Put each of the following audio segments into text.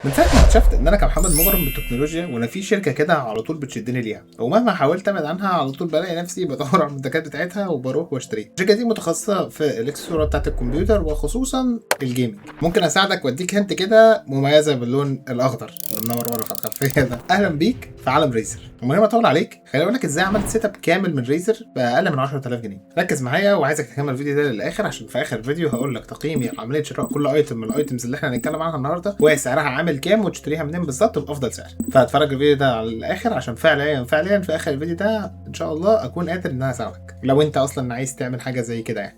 من ساعة ما اكتشفت إن أنا كمحمد مغرم بالتكنولوجيا، وأنا في شركة كده على طول بتشدني ليها، ومهما حاولت أبعد عنها على طول بلاقي نفسي بدور على المنتجات بتاعتها وبروح واشتريها. الشركة دي متخصصة في الإكسسوارات بتاعت الكمبيوتر وخصوصا ال gaming. ممكن أساعدك وأديك hint كده مميزة باللون الأخضر اللي منور ورا في الخلفية ده. أهلا بيك في عالم Razer. ومن غير ما أطول عليك خليني أقول لك إزاي عملت setup كامل من Razer بأقل من 10000 جنيه. ركز معايا وعايزك تكمل الفيديو ده للآخر، عشان في آخر الفيديو هقول لك تقييمي لعملية شراء كل item من ال items اللي احنا هنتكلم عنها النهارده، وسعرها عامل كام، وتشتريها منين بالظبط بافضل سعر. فاتفرج الفيديو ده على الاخر، عشان فعليا فعليا في اخر الفيديو ده ان شاء الله اكون قادر ان انا اساعدك لو انت اصلا عايز تعمل حاجة زي كده. يعني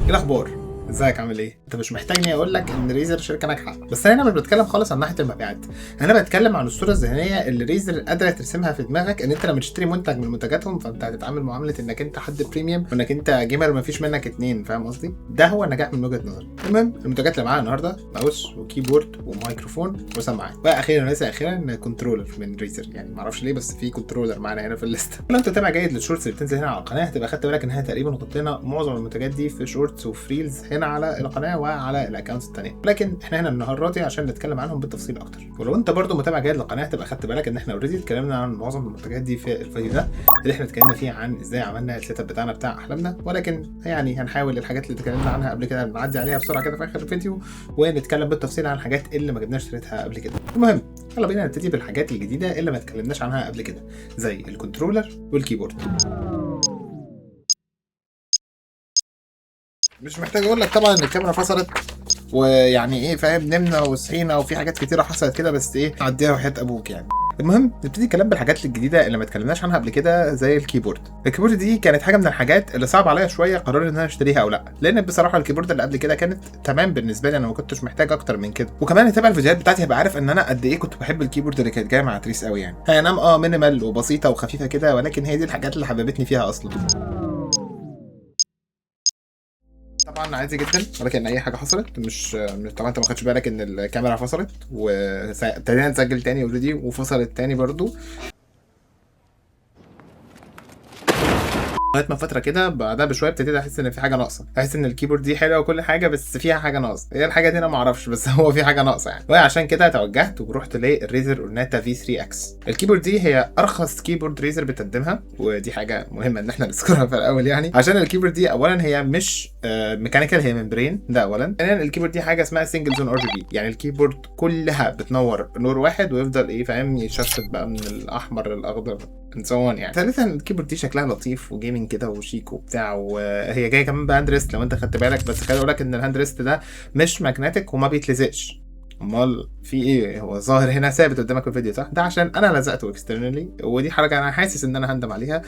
ايه الاخبار؟ ازيك عامل ايه؟ انت مش محتاجني اقول لك ان Razer شركة ناجحة، بس انا مش بتكلم خالص عن ناحية المبيعات، انا بتكلم عن الصورة الذهنية اللي Razer قادرة ترسمها في دماغك، ان انت لما تشتري منتج من منتجاتهم فانت هتتعامل معاملة انك انت حد premium وانك انت gamer مفيش منك اتنين، فاهم قصدي؟ ده هو النجاح من وجهه نظري. المهم المنتجات اللي معانا النهارده ماوس و keyboard وميكروفون وسماعات، واخيرا وليس اخيرا controller من Razer، يعني معرفش ليه بس في controller معانا هنا في الليستة. لو انت متابع جيد لل shorts اللي بتنزل هنا على القناة هتبقى خدت بالك انها تقريبا غطينا معظم المنتجات دي في shorts وفي reels هنا على القناة وعلى ال accounts الثانية، لكن احنا هنا النهارده عشان نتكلم عنهم بالتفصيل اكتر. ولو انت برضو متابع جيد للقناة هتبقى خدت بالك ان احنا already اتكلمنا عن معظم المنتجات دي في الفيديو ده اللي احنا اتكلمنا فيه عن ازاي عملنا ال setup بتاعنا بتاع احلامنا، ولكن يعني هنحاول الحاجات اللي اتكلمنا عنها قبل كده نعدي عليها بسرعة كده في اخر الفيديو، ونتكلم بالتفصيل عن الحاجات اللي ما جبناش سيرتها قبل كده. المهم يلا بينا نبتدي بالحاجات الجديدة اللي ما اتكلمناش عنها قبل كده، زي ال controller وال keyboard. مش محتاج اقول لك طبعا ان الكاميرا فصلت ويعني ايه فاهم، نمنا وصحينا وفي حاجات كتيرة حصلت كده، بس ايه عديها وحياة ابوك يعني. المهم نبتدي كلام بالحاجات الجديدة اللي ما اتكلمناش عنها قبل كده، زي ال keyboard. ال keyboard دي كانت حاجة من الحاجات اللي صعب عليا شوية قرار ان انا اشتريها او لا، لان بصراحة ال keyboard اللي قبل كده كانت تمام بالنسبة لي، انا ما كنتش محتاج اكتر من كده. وكمان اللي تابع الفيديوهات بتاعتي هيبقى عارف ان انا قد ايه كنت بحب ال keyboard اللي كانت جاية مع تريس قوي، يعني هي نعم minimal وبسيطة وخفيفة كده، ولكن هي دي الحاجات اللي حببتني فيها اصلا. طبعا عادي جدا، ولكن اي حاجة حصلت مش طبعا انت ما خدتش بالك ان الكاميرا فصلت وابتدينا نسجل تاني already وفصلت تاني برضو، لغاية ما فترة كده بعدها بشوية ابتديت احس ان في حاجة ناقصه، احس ان ال keyboard دي حلوة وكل حاجة بس فيها حاجة ناقصه، هي الحاجة دي انا ما اعرفش بس هو في حاجة ناقصه يعني. وعشان كده توجهت ورحت لل Razer Ornata V3 X. ال keyboard دي هي ارخص keyboard Razer بتقدمها، ودي حاجة مهمة ان احنا نذكرها في الاول يعني، عشان ال keyboard دي اولا هي مش mechanical، هي membrane ده اولا. ثانيا ال keyboard دي حاجة اسمها single zone RGB، يعني ال keyboard كلها بتنور نور واحد ويفضل ايه فاهم يشفت بقى من الاحمر للاخضر and so on يعني. ثالثا ال keyboard دي شكلها لطيف و gaming كده وشيك وبتاع، وهي جاية كمان ب hand rest لو انت خدت بالك، بس خليني اقول لك ان ال hand rest ده مش magnetic وما بيتلزقش. امال في ايه؟ هو ظاهر هنا ثابت قدامك في الفيديو صح؟ ده عشان انا لزقته externally، ودي حركة انا حاسس ان انا هندم عليها،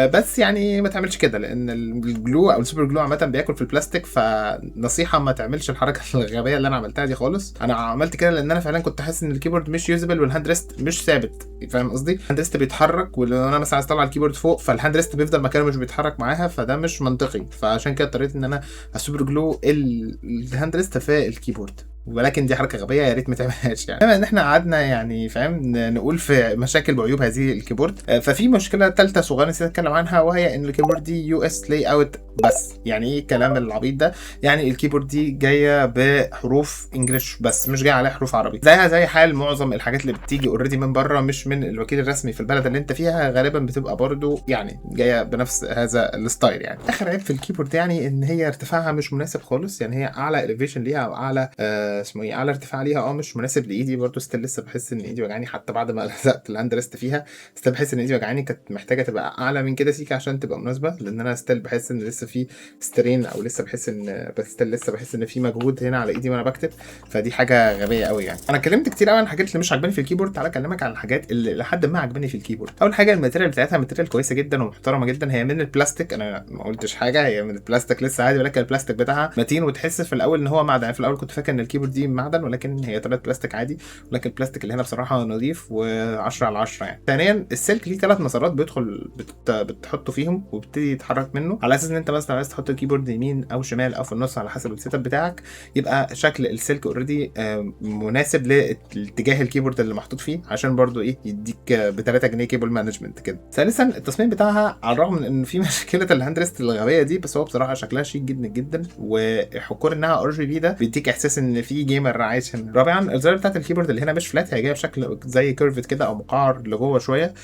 بس يعني ما تعملش كده، لان ال glue او ال super glue عامة بياكل في البلاستيك، فنصيحه ما تعملش الحركة الغبية اللي انا عملتها دي خالص. انا عملت كده لان انا فعلا كنت حاسس ان ال keyboard مش usable وال hand rest مش ثابت، فاهم قصدي؟ ال hand rest بيتحرك، ولو انا مثلا عايز اطلع ال keyboard فوق فال hand rest بيفضل مكانه مش بيتحرك معاها، فده مش منطقي. فعشان كده اضطريت ان انا ا super glue ال hand rest في ال keyboard، ولكن دي حركة غبية يا ريت ما تعملهاش يعني. بما ان احنا قعدنا يعني فاهم نقول في مشاكل وعيوب هذه ال keyboard، ففي مشكلة ثالثة صغيرة نسيت اتكلم عنها، وهي ان ال keyboard دي US layout بس. يعني ايه الكلام العبيط ده؟ يعني ال keyboard دي جاية بحروف English بس، مش جاية عليها حروف عربي، زيها زي حال معظم الحاجات اللي بتيجي already من بره مش من الوكيل الرسمي في البلد اللي انت فيها، غالبا بتبقى برضو يعني جاية بنفس هذا ال style يعني. اخر عيب في ال keyboard يعني ان هي ارتفاعها مش مناسب خالص، يعني هي اعلى elevation ليها او اعلى اسمه ايه اعلى ارتفاع ليها مش مناسب لايدي برضو، still لسه بحس ان ايدي وجعاني حتى بعد ما لزقت ال hand rest فيها، still بحس ان ايدي وجعاني، كانت محتاجه تبقى اعلى من كده سيكه عشان تبقى مناسبة، لان انا still بحس ان لسه في strain، او لسه بحس ان بس still لسه بحس ان في مجهود هنا على ايدي وانا بكتب، فدي حاجة غبية قوي يعني. انا اتكلمت كتير قوي عن الحاجات اللي مش عاجباني في ال keyboard، تعالى اكلمك عن الحاجات اللي لحد ما عجباني في ال keyboard. اول حاجة ال material بتاعتها material كويسة جدا ومحترمه جدا، هي من البلاستيك، انا ما قلتش حاجة، هي من البلاستيك لسه عادي، ولكن البلاستيك بتاعها متين، وتحس في الاول ان هو معدن. في الاول كنت فاكر ان ال keyboard keyboard دي معدن، ولكن هي طلعت بلاستيك عادي، ولكن البلاستيك اللي هنا بصراحة نظيف و10 على 10 يعني. ثانيا السلك ليه 3 مسارات بيدخل بتحطه فيهم وبتبتدي يتحرك منه، على اساس ان انت مثلا عايز تحط ال keyboard يمين او شمال او في النص على حسب ال setup بتاعك، يبقى شكل السلك already مناسب لاتجاه ال keyboard اللي محطوط فيه، عشان برضو ايه يديك ب 3 جنيه cable management كده. ثالثا التصميم بتاعها على الرغم من ان في مشكلة ال hand rest الغبية دي، بس هو بصراحة شكلها شيك جدا جدا، وحكور انها RGB ده بيديك احساس ان في gamer عايش هنا. رابعا الزراير بتاعت ال keyboard اللي هنا مش flat، هي جاية بشكل زي curved كده او مقعر لجوه شوية.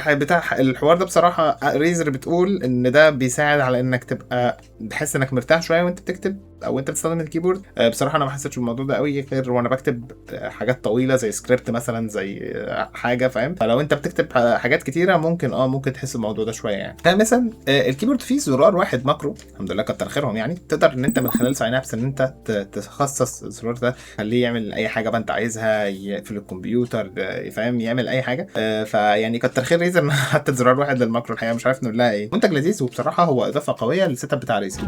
بتاع الحوار ده بصراحة Razer بتقول ان ده بيساعد على انك تبقى تحس انك مرتاح شوية وانت بتكتب او انت بتستخدم ال keyboard. بصراحة انا ما حسيتش بالموضوع ده قوي غير وانا بكتب حاجات طويلة زي سكريبت مثلا، زي حاجة فاهم، فلو انت بتكتب حاجات كتيرة ممكن تحس بالموضوع ده شوية يعني. خامسا ال keyboard فيه زرار واحد macro، الحمد لله كتر خيرهم يعني، تقدر ان انت من خلال Synapse ان انت تخصص الزرار ده، خليه يعمل اي حاجة بقى انت عايزها، يقفل الكمبيوتر، فاهم، يعمل اي حاجة. فيعني كتر خير Razer ان حطت زرار واحد لل macro، الحقيقة مش عارف نقول لها ايه. منتج لذيذ، وبصراحة هو اضافه قوية لل setup بتاع Razer.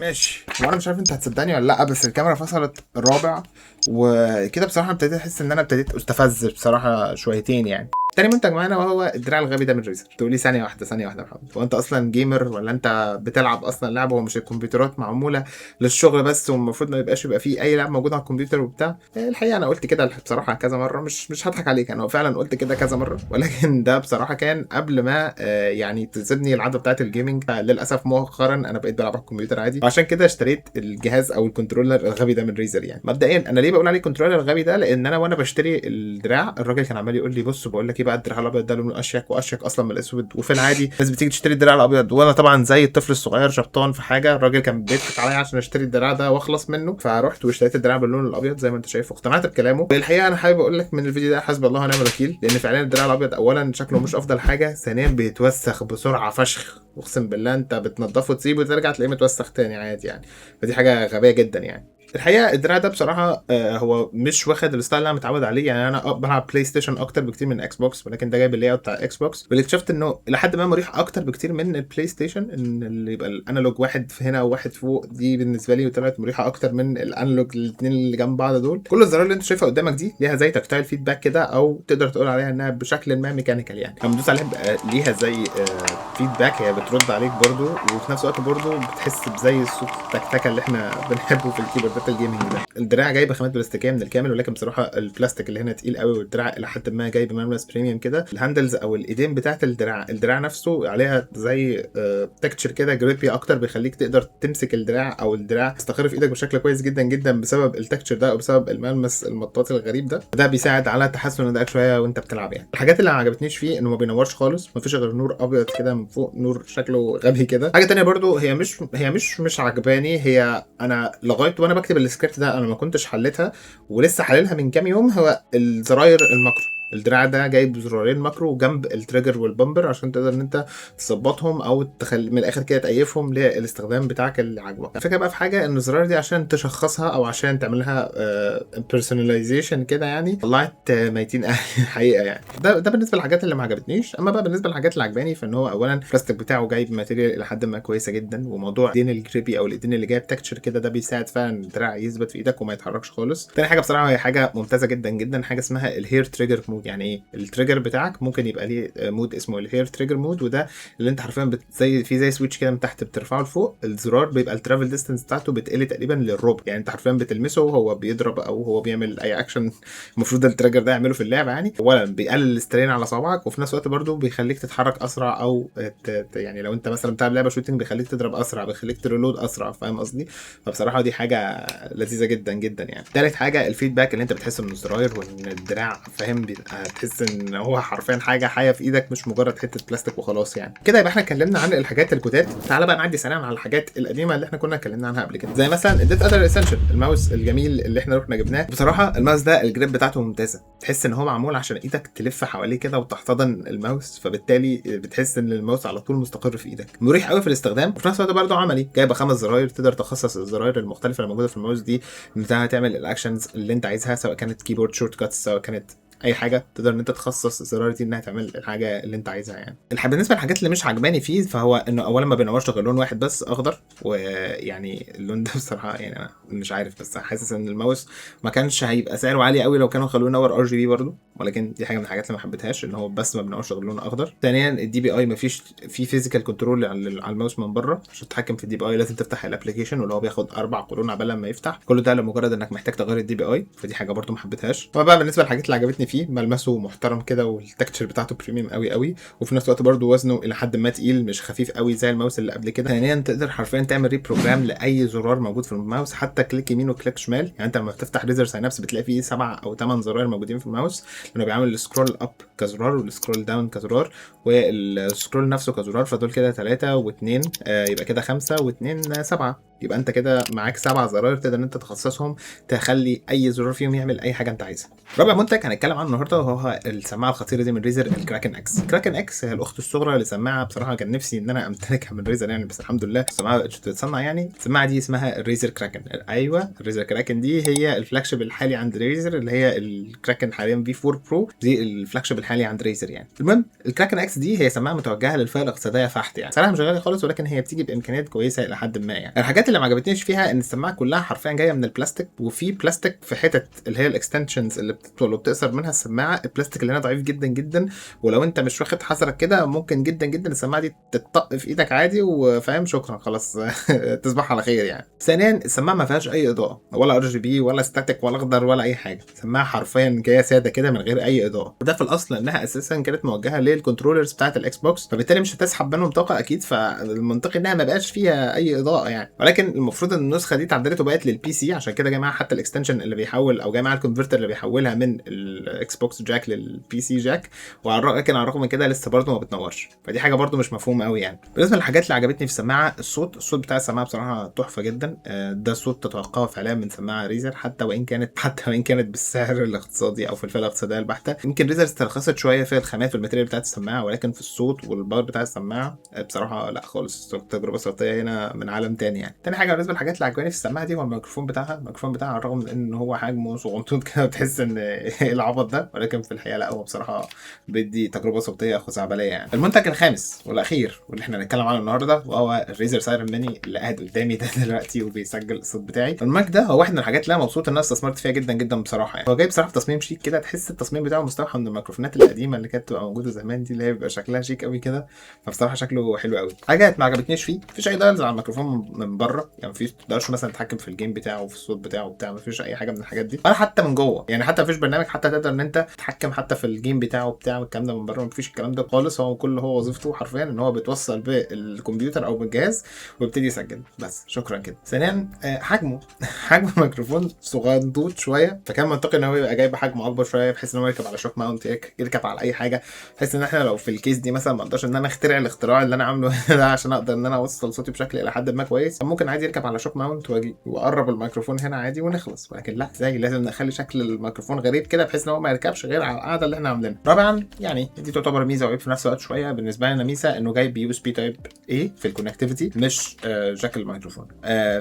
ماشي، وانا مش عارف انت هتصدقني ولا لا، بس الكاميرا فصلت الرابع وكده، بصراحة ابتديت احس ان انا ابتديت استفز بصراحة شويتين يعني. تاني منتج معانا وهو الدراع الغبي ده من Razer. تقول لي ثانية واحدة ثانية واحدة يا محمد، هو انت اصلا gamer ولا انت بتلعب اصلا لعبه، ومش الكمبيوترات معمولة للشغل بس والمفروض ما يبقاش يبقى فيه اي لعب موجود على الكمبيوتر وبتاع؟ الحقيقة انا قلت كده بصراحة كذا مرة، مش هضحك عليك، انا فعلا قلت كده كذا مرة، ولكن ده بصراحة كان قبل ما يعني تصيبني العادة بتاعت ال gaming. للاسف مؤخرا انا بقيت بلعب على الكمبيوتر عادي، وعشان كده اشتريت الجهاز او ال controller الغبي ده من Razer. يعني مبدئيا انا ليه بقول عليه controller الغبي ده؟ لان انا وانا بشتري الدراع الراجل كان عمال يقول لي بص بقول لك ايه بقى، الدراع الابيض ده لونه اشيك واشيك اصلا من الاسود، وفي العادي الناس بتيجي تشتري الدراع الابيض، وانا طبعا زي الطفل الصغير شبطان في حاجة، الراجل كان بيضحك عليا عشان اشتري الدراع ده واخلص منه، فرحت واشتريت الدراع باللون الابيض زي ما انت شايف واقتنعت بكلامه. الحقيقة انا حابب اقول لك من الفيديو ده حسبي الله ونعم الوكيل، لان فعليا الدراع الابيض اولا شكله مش افضل حاجة، ثانيا بيتوسخ بسرعة فشخ، اقسم بالله انت بتنضفه وتسيبه وترجع تلاقيه متوسخ تاني عادي يعني، فدي حاجة غبية جدا يعني. الحقيقة الدراع ده بصراحة هو مش واخد ال style اللي انا متعود عليه يعني، انا بلعب PlayStation اكتر بكتير من Xbox، ولكن ده جايب ال layout بتاع Xbox، واللي اكتشفت انه لحد ما مريح اكتر بكتير من ال PlayStation، ان اللي يبقى ال analog واحد في هنا وواحد فوق، دي بالنسبة لي طلعت مريحه اكتر من ال analog الاثنين اللي جنب بعض دول. كل الزراير اللي انت شايفها قدامك دي ليها زي tactile feedback كده، او تقدر تقول عليها انها بشكل ما mechanical يعني، لما تدوس عليها بيبقى ليها زي feedback، هي بترد عليك برضو، وفي نفس الوقت برضو بتحس بزي الصوت التكتكه اللي احنا بنحبه في الكيبوردات ال gaming ده. الدراع جاي بخامات بلاستيكيه من الكامل، ولكن بصراحة البلاستيك اللي هنا تقيل قوي، والدراع الى حد ما جاي بملمس premium كده. ال handles او الايدين بتاعت الدراع نفسه عليها زي texture كده grippy اكتر، بيخليك تقدر تمسك الدراع او الدراع يستقر في ايدك بشكل كويس جدا جدا بسبب ال texture ده او بسبب الملمس المطاطي الغريب ده. ده بيساعد على تحسن ادائك شوية وانت بتلعب يعني. الحاجات اللي ما عجبتنيش فيه انه ما بينورش خالص، ما فيش غير نور ابيض كده من فوق، نور شكله غبي كده. حاجة تانية برضو هي مش عجباني، هي انا لغاية وانا بكتب السكريبت ده انا ما كنتش حلتها ولسه حللها من كام يوم، هو الزراير ال macro. الدراع ده جايب زرارين macro جنب ال trigger وال bumper عشان تقدر ان انت تظبطهم او تخلي من الاخر كده تقيفهم للاستخدام بتاعك اللي عاجبك. الفكرة بقى في حاجة ان الزرار دي عشان تشخصها او عشان تعملها personalization كده يعني طلعت ميتين الحقيقة يعني. ده بالنسبة للحاجات اللي ما عجبتنيش. اما بقى بالنسبة للحاجات اللي عجباني، فان هو اولا البلاستيك بتاعه جايب material الى حد ما كويسة جدا، وموضوع الايدين ال grippy او الايدين اللي جايب texture كده ده بيساعد فعلا الدراع يثبت في ايدك وما يتحركش خالص. تاني حاجة بصراحة هي حاجة ممتازة جدا جدا، حاجة اسمها ال hair trigger mode. يعني ايه ال trigger بتاعك ممكن يبقى ليه mode اسمه ال hair trigger mode، وده اللي انت حرفيا زي في زي switch كده من تحت بترفعه لفوق، الزرار بيبقى ال travel distance بتاعته بتقل تقريبا للربع، يعني انت حرفيا بتلمسه وهو بيضرب او هو بيعمل اي اكشن المفروض ال trigger ده يعمله في اللعبة يعني. اولا بيقلل ال strain على صابعك، وفي نفس الوقت برده بيخليك تتحرك اسرع، او يعني لو انت مثلا بتلعب لعبه shooting بيخليك تضرب اسرع، بيخليك ت reload اسرع، فاهم قصدي؟ فبصراحة دي حاجة لذيذة جدا جدا يعني. تالت حاجة ال feedback اللي انت بتحسه من الزراير وان الدراع فاهم بيبقى تحس ان هو حرفيا حاجة حيه في ايدك، مش مجرد حتة بلاستيك وخلاص يعني. كده يبقى احنا اتكلمنا عن الحاجات الجداد. تعالى بقى نعدي سريعا على الحاجات القديمة اللي احنا كنا اتكلمنا عنها قبل كده، زي مثلا ال DeathAdder Essential، الماوس الجميل اللي احنا رحنا جبناه. بصراحة الماوس ده ال grip بتاعته ممتازة، تحس ان هو معمول عشان ايدك تلف حواليه كده وتحتضن الماوس، فبالتالي بتحس ان الماوس على طول مستقر في ايدك، مريح قوي في الاستخدام، وفي نفس الوقت برضه عملي. جايبه 5 زراير تقدر تخصص الزراير المختلفة اللي موجودة في الماوس دي بتاعها تعمل ال actions اللي انت عايزها، سواء كانت keyboard shortcuts، سواء كانت اي حاجة تقدر ان انت تخصص الزرار دي انها تعمل الحاجة اللي انت عايزها يعني. بالنسبة للحاجات اللي مش عجباني فيه، فهو انه اولا ما بينورش غير لون واحد بس، اخضر، ويعني اللون ده بصراحة يعني انا مش عارف، بس حاسس ان الماوس ما كانش هيبقى سعره عالي قوي لو كانوا خلوه ينور RGB برضه، ولكن دي حاجة من الحاجات اللي ما حبيتهاش، ان هو بس ما بينورش غير لون اخضر. ثانيا ال DPI ما فيش في physical control على الماوس من بره، عشان تتحكم في ال DPI لازم تفتح ال application، واللي هو بياخد 4 قرون عبال لما يفتح، كل ده لمجرد انك محتاج تغير ال DPI، فدي حاجة برضه ما حبيتهاش. وبقى بالنسبة للحاجات اللي عجبتني فيه، ملمسه محترم كده، وال texture بتاعته premium قوي قوي، وفي نفس الوقت برضه وزنه الى حد ما تقيل، مش خفيف قوي زي الماوس اللي قبل كده. ثانيا تقدر حرفيا تعمل reprogram لاي زرار موجود في الماوس، حتى click يمين و click شمال. يعني انت لما بتفتح Razer Synapse بتلاقي فيه 7 او 8 زراير موجودين في الماوس، لانه بيعمل ال scroll up كزرار وال scroll down كزرار وال scroll نفسه كزرار، فدول كده 3 و2، يبقى كده 5 و2 7، يبقى انت كده معاك 7 زراير تقدر ان انت تخصصهم، تخلي اي زرار فيهم يعمل اي حاجة انت عايزها. رابع منتج هنتكلم عنه النهارده وهو السماعة الخطيرة دي من Razer، ال Kraken X. ال Kraken X هي الاخت الصغرى لسماعه بصراحة كان نفسي ان انا امتلكها من Razer يعني، بس الحمد لله السماعة ما بقتش تتصنع يعني. السماعة دي اسمها ال Razer Kraken. ايوه ال Razer Kraken دي هي ال flagship الحالي عند Razer، اللي هي الكراكن حاليا V4 Pro، دي ال flagship الحالي عند Razer يعني. المهم ال Kraken X دي هي سماعه متوجهه للفئه الاقتصادية فحت يعني، سعرها مش غالي خالص، ولكن هي بتيجي بامكانيات كويسة الى حد ما يعني. الحاجات اللي ما عجبتنيش فيها ان السماعة كلها حرفيا جاية من البلاستيك، وفي بلاستيك في حتت اللي هي ال extensions اللي بتطول وبتقصر منها السماعة، البلاستيك اللي هنا ضعيف جدا جدا، ولو انت مش واخد حذرك كده ممكن جدا جدا السماعة دي تتطق في ايدك عادي، وفاهم شكرا خلاص تصبح على خير يعني. ثانيا السماعة ما فيهاش اي اضاءه، ولا RGB ولا static ولا اخضر ولا اي حاجة، سماعه حرفيا جاية ساده كده من غير اي اضاءه، وده في الاصل انها اساسا كانت موجهة لل controllers بتاعه ال Xbox، فبالتالي مش هتسحب منهم طاقة اكيد، فالمنطقي انها ما بقاش فيها اي اضاءه يعني. ولكن المفروض ان النسخة دي اتعدلت وبقت لل PC، عشان كده يا جماعة حتى ال extension اللي بيحول او جاي مع ال converter اللي بيحولها من ال Xbox jack لل PC jack، ولكن على الرغم من كده لسه برده ما بتنورش، فدي حاجة برده مش مفهومه قوي يعني. بالنسبة للحاجات اللي عجبتني في السماعة، الصوت بتاع السماعة بصراحة تحفة جدا، ده صوت تتوقعه فعليا من سماعه Razer، حتى وان كانت بالسعر الاقتصادي او في الفئة الاقتصادية البحتة. يمكن Razer استرخصت شوية في الخامات وال material بتاعت السماعة، ولكن في الصوت وال power بتاع السماعة بصراحة لا خالص، التجربة الصوتية هنا من عالم تاني يعني. تاني حاجة بالنسبة للحاجات اللي عجباني في السماعة دي هو الميكروفون بتاعها. الميكروفون بتاعها على الرغم من ان هو حجمه صغنطوط كده بتحس ان ايه العبط ده، ولكن في الحقيقة لا، هو بصراحة بيدي تجربه صوتية خزعبليه يعني. المنتج الخامس والاخير واللي احنا هنتكلم عنه النهارده وهو ال Razer Seiren Mini اللي قاعد قدامي ده دلوقتي وبيسجل الصوت بتاعي. المايك ده هو واحد من الحاجات اللي انا مبسوط ان انا استثمرت فيها جدا جدا بصراحة يعني. هو جاي بصراحة تصميم شيك كده، تحس التصميم بتاعه مستوحى من الميكروفونات القديمة اللي كانت بتبقى موجودة زمان دي، اللي هي بيبقى شكلها شيك قوي كده، فبصراحة شكله حلو قوي. حاجة ما عجبتنيش فيه، مفيش اي dials على الميكروفون من بره يعني، مفيش تقدرش مثلا تتحكم في ال gain بتاعه وفي الصوت بتاعه وبتاع، مفيش اي حاجة من الحاجات دي، ولا حتى من جوه يعني، حتى مفيش برنامج حتى تقدر ان انت تتحكم حتى في ال gain بتاعه وبتاع والكلام ده من بره، مفيش الكلام ده خالص. هو كل هو وظيفته حرفيا ان هو بيتوصل بالكمبيوتر او بالجهاز ويبتدي يسجل بس، شكرا كده. ثانيا حجمه حجم الميكروفون صغنطوط شوية، فكان منطقي ان هو يبقى جايب حجم اكبر شوية بحيث ان هو يركب على shock mount، يركب على اي حاجة، بحيث ان احنا لو في ال case دي مثلا ما اقدرش ان انا اخترع الاختراع اللي انا عامله ده عشان اقدر ان انا اوصل صوتي بشكل الى حد ما كويس، ممكن عادي يركب على shock mount واجي واقرب الميكروفون هنا عادي ونخلص، ولكن لا، ازاي لازم نخلي شكل الميكروفون غريب كده بحيث ان هو ما يركبش غير على القاعدة اللي احنا عاملينها. رابعا يعني دي تعتبر ميزة وعيب في نفس الوقت شوية بالنسبة لنا، ميزة انه جايب USB type A في ال connectivity مش jack الميكروفون.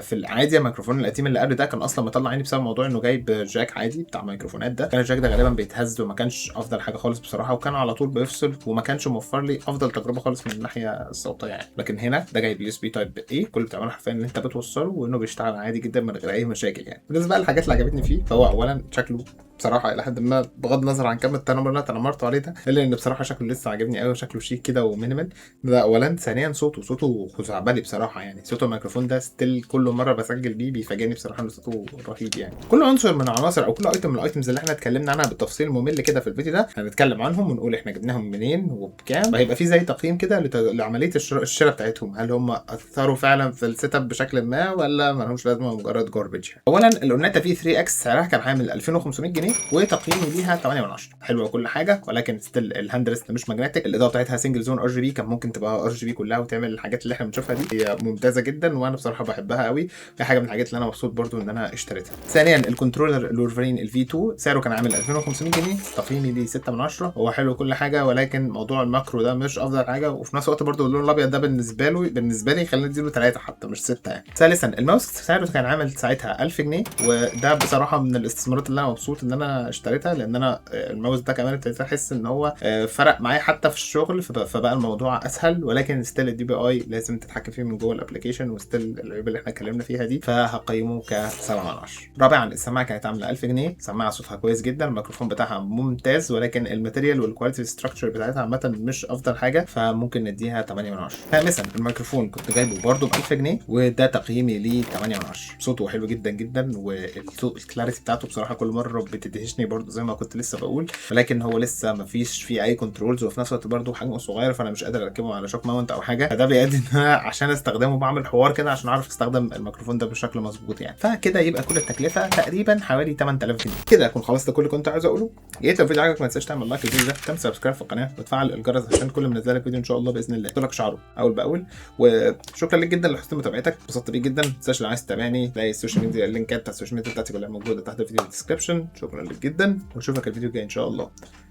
في العادي الميكروفون القديم اللي قبل ده كان اصلا مطلع عيني بسبب موضوع انه جايب jack عادي بتاع ميكروفونات، ده كان ال jack ده غالبا بيتهز وما كانش افضل حاجة خالص بصراحة، وكان على طول بيفصل وما كانش موفر لي افضل تجربه خالص من الناحية الصوتية يعني. لكن هنا ده جايب USB type A، كل اللي بتعمله حرفيا ان انت بتوصله وانه بيشتغل عادي جدا من غير اي مشاكل يعني. بالنسبة بقى للحاجات اللي عجبتني فيه، فهو اولا شكله بصراحة الى حد ما بغض النظر عن كم التنمر اللي انا تنمرت عليه ده، الا ان بصراحة شكله لسه عاجبني قوي، شكله شيك كده و minimal، ده اولا. ثانيا صوته خزعبلي بصراحة يعني، صوت الميكروفون ده still كل مرة بسجل بيه بيفاجئني بصراحة ان صوته رهيب يعني. كل عنصر من العناصر او كل item من ال items اللي احنا اتكلمنا عنها بالتفصيل الممل كده في الفيديو ده هنتكلم عنهم ونقول احنا جبناهم منين وبكام، وهيبقى في زي تقييم كده لعملية الشراء بتاعتهم، هل هم اثروا فعلا في ال setup بشكل ما ولا ما لهمش لازمه مجرد garbage. اولا ال Ornata V3 X سعرها كان عامل 2500 جنيه وتقييمي ليها 8 من 10، حلوة وكل حاجة، ولكن still ال hand rest مش magnetic، الاضاءة بتاعتها single zone RGB، كان ممكن تبقى RGB كلها وتعمل الحاجات اللي احنا بنشوفها دي، هي ممتازة جدا وانا بصراحة بحبها قوي، دي حاجة من الحاجات اللي انا مبسوط برضو ان انا اشتريتها. ثانيا ال controller ال Wolverine ال V2 سعره كان عامل 2500 جنيه، تقييمي ليه 6 من 10، هو حلو كل حاجة ولكن موضوع ال macro ده مش افضل حاجة، وفي نفس الوقت برضو اللون الابيض ده بالنسبة لي خلينا نديله 3 حتى مش 6. يعني. ثالثا، الماوس سعره كان عامل ساعتها 1000 جنيه، وده بصراحة من الاستثمارات اللي انا مبسوط ان انا اشتريتها، لان انا الماوس ده كمان ابتديت احس ان هو فرق معايا حتى في الشغل، فبقى الموضوع اسهل. ولكن still ال DPI لازم تتحكم فيه من جوه ال application، و still العيوب اللي احنا اتكلمنا فيها دي، فهقيمه ك 7 من 10. رابعا، السماعة كانت عامله 1000 جنيه، سماعه صوتها كويس جدا، الميكروفون بتاعها ممتاز، ولكن ال material وال quality structure بتاعتها عامة مش افضل حاجه، فممكن نديها 8 من 10. خامسا، الميكروفون كنت جايبه برده ب 1000 جنيه، وده تقييمي ليه 8 من 10. صوته حلو جدا جدا، والصوت ال clarity بتاعته بصراحة كل مرة بتدهشني برده زي ما كنت لسه بقول، ولكن هو لسه ما فيش فيه اي controls، وفي نفس الوقت برده حجمه صغير، فانا مش قادر اركبه على shock mount او حاجه، فده بيؤدي ان انا عشان استخدمه بعمل حوار كده عشان اعرف استخدم الميكروفون ده بشكل مظبوط يعني. فكده يبقى كل التكلفة تقريبا حوالي 8000 جنيه. كده اكون خلصت كل اللي كنت عايز اقوله. يا ريت لو الفيديو عجبك ما تنساش تعمل like للفيديو ده، تعمل subscribe في القناة، وتفعل الجرس عشان كل ما انزل لك فيديو ان شاء الله باذن الله يوصلك اشعاره اول باول. وشكرا لك جدا لحسن متابعتك، اتبسطت بيك جدا. ما تنساش لو عايز تتابعني تلاقي ال social media، اللينكات بتاعت ال social media بتاعتي كلها موجودة تحت الفيديو في ال description. شكرا لك جدا، واشوفك الفيديو الجاي ان شاء الله.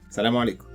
سلام عليكم.